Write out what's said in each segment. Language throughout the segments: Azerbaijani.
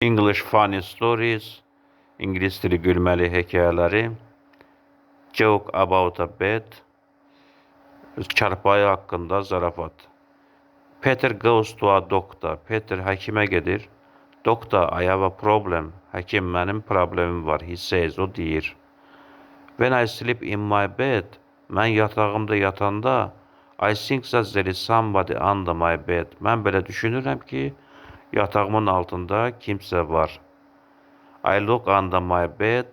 English Funny Stories, İngilis dili gülməli hekayələri, Joke about a bed, çarpayı haqqında zarafat. Peter goes to a doctor. Peter həkimə gedir. Doctor, I have a problem. Həkim, mənim problemim var. He says, o deyir. When I sleep in my bed, mən yatağımda yatanda, I think that there is somebody under my bed. Mən belə düşünürəm ki, yatağımın altında kimsə var. I look under my bed.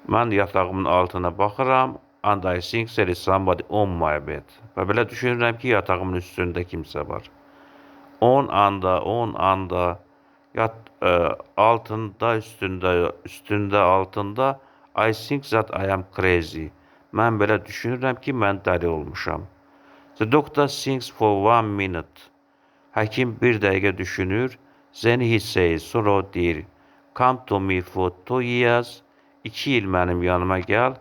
Mən yatağımın altına baxıram. And I think there is somebody on my bed. Və belə düşünürəm ki, yatağımın üstündə kimsə var. On, under, on, under, yat, altında, üstündə, üstündə, altında. I think that I am crazy. Mən belə düşünürəm ki, mən dəli olmuşam. The doctor thinks for one minute. Həkim bir dəqiqə düşünür. Then he says, sonra o deyir, come to me for 2 years. 2 il mənim yanıma gəl.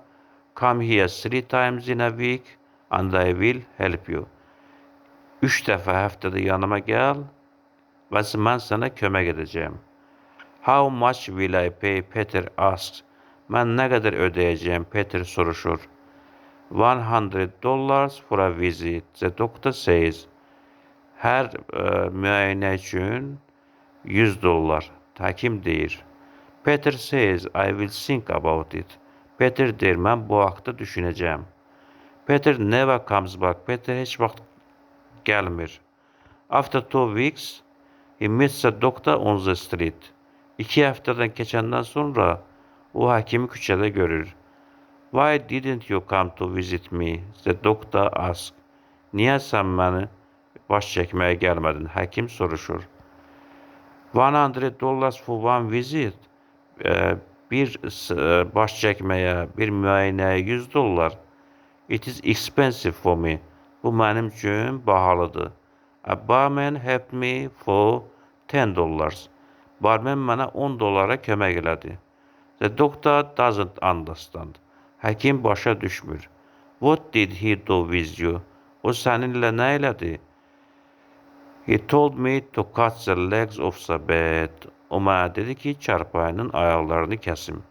Come here three times in a week and I will help you. Üç dəfə həftədə yanıma gəl və mən sənə kömək edəcəyəm. How much will I pay? Peter asks. Mən nə qədər ödəyəcəyəm? Peter soruşur. $100 for a visit. The doctor says. Hər müayinə üçün 100 dollar. Həkim deyir. Peter says, I will think about it. Peter deyir, mən bu haqda düşünəcəyəm. Peter never comes back. Peter heç vaxt gəlmir. After 2 weeks, he meets a doctor on the street. 2 həftədən keçəndən sonra o həkimi küçədə görür. Why didn't you come to visit me? The doctor asks. Niyə sən məni baş çəkməyə gəlmədin? Həkim soruşur. $100 for one visit. Bir baş çəkməyə, bir müayinəyə 100 dollar. It is expensive for me. Bu mənim üçün bahalıdır. A barman helped me for $10. Barmen mənə 10 dollara kömək elədi. The doctor doesn't understand. Həkim başa düşmür. What did he do with you? O səninlə nə elədi? He told me to cut the legs of the bed. O mənə dedi ki, çarpayının ayaqlarını kəsim.